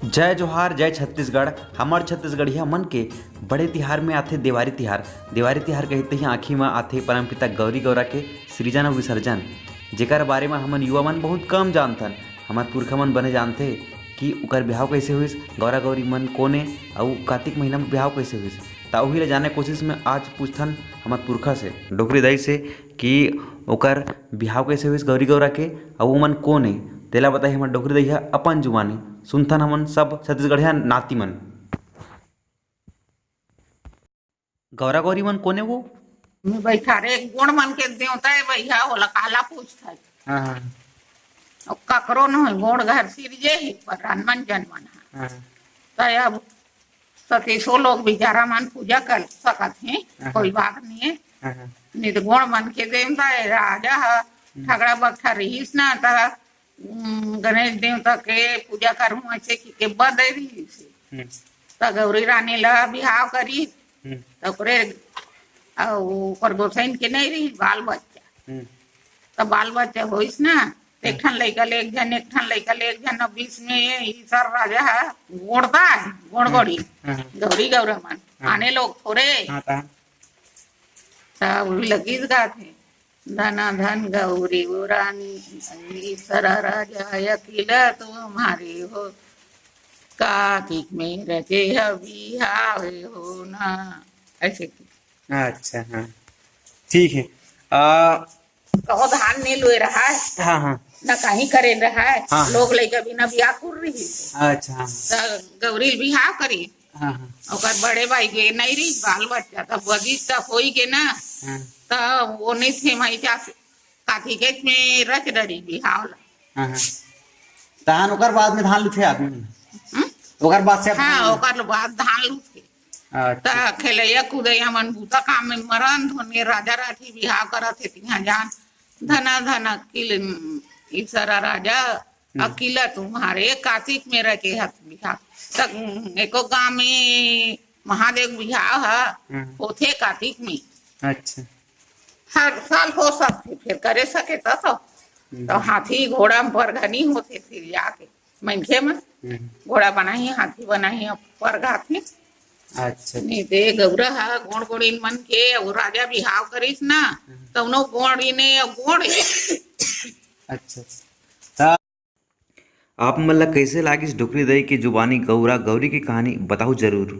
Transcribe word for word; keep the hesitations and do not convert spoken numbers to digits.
जय जोहार, जय छत्तीसगढ़। हमर छत्तीसगढ़िया मन के बड़े तिहार में आथे देवारी तिहार। देवारी तिहार कहिते ही आँखी म आथे परमपिता गौरी गौरा के सृजन अउ विसर्जन, जेकर बारे म हमन युवा मन बहुत कम जानथन। हमर पुरखा मन बने जानथे कि ओकर बिहाव कइसे होइस, गौरा गौरी मन कोन ए, अउ कातिक महीना म बिहाव कइसे होइस। त उही ल जाने कोशिश में आज पूछथन हमर पुरखा से, डोकरी दाई से, कि ओकर बिहाव कइसे होइस गौरी गौरा के, अउ ओमन कोन ए, तेला बताही हमर डोकरी दाई ह अपन जुबानी। सुनथन हमन सब छत्तीसगढ़िया नाती मन। गौरा गौरी मन कोन ए वो? मैं बइठा रे, गोंड़ मन के देवता ए भैया, ओला काला पूछथस? हाँ, हाँ। अउ ककरो नोहे, गोंड़ घर सिरजे ही, पर अनमन जनमन ह। हाँ। त अब सतीशो लोग बिचारा मन पूजा कर सकत हे, हाँ, कोई हाँ। बात नहीं है। हाँ, हाँ। नहीं तो गोंड़ मन के देवता ए, राजा ह, हम्म। ठगड़ा बगठा रहिस ना, त, उम, गणेश देवता के पूजा करहूँ ऐसे कि के बदे रहिस। हम्म। त गौरी रानी ला बिहाव करिस, हम्म। त ओकरे, अउ ओकर गोसाइन के नहीं रहिस बाल बच्चा। हम्म। त बाल बच्चा होइस ना, त एक हाँ। ठन लइका ले एक झन, एक ठन लइका ले एक झन, अब बीच में ईसर राजा ह गोंड़दा हे, गोंड़ हम्म। गोंड़ी, हाँ, हाँ। गौरी गौरा मन, हाँ। आने लोग थोरे। हाँ, त? त वो लगिस गाथे, धना धन गौरी वो रानी, ईसर राजा अकेला तुम्हारे हो, कातिक में रचे ह बिहाव हो ना, ऐसे की। अच्छा, हाँ, ठीक है। आ, कहो धान नहीं लुए रहा है, हाँ, हाँ। ना कहीं करे रहा है, हाँ, हाँ। लोग लइका बिना बियाह कर रही। अच्छा, हाँ। त गौरी बिहाव करी। हाँ, हाँ। ओकर बड़े भाई के नहीं रही बाल बच्चा, त बदी त होई के ना। हाँ। त वो नहीं थे माई जा कातिक में रच डरी बिहाव ला। हाँ, हाँ। धान ओकर बाद में धान लुथे आदमी। हम्म? ओकर बाद से हाँ, धान ओकर बाद धान लुथे। अच्छा। त खेलैया कूदैया मन बूता काम में मरन धोन, ये राजा राठी बिहाव करत हे, तिहाँ जान धना धना किल, ईसर राजा हम्म। अकेला तुम्हारे कातिक में रखे हत बिहाव। त एको गाँव में महादेव बिहाव ह हम्म। होथे कातिक में। अच्छा। हर साल हो सकथे, फेर करे सके त तो। हम्म। त हाथी घोड़ा में परघनी होथे, फिर जाके मनखे मन हम्म। घोड़ा बनाही, हाथी बनाही, अउ परघाथे। अच्छा। नहीं ते गौरा ह गोंड़ गोंड़िन मन के, अउ राजा बिहाव करिस ना, हम्म। तउनो गोंड़िन ए, अउ गोंड़ ए। अच्छा, अच्छा। त आप मन ला कइसे लागिस डोकरी दाई के जुबानी गौरा गौरी के कहानी? बताहू जरूर।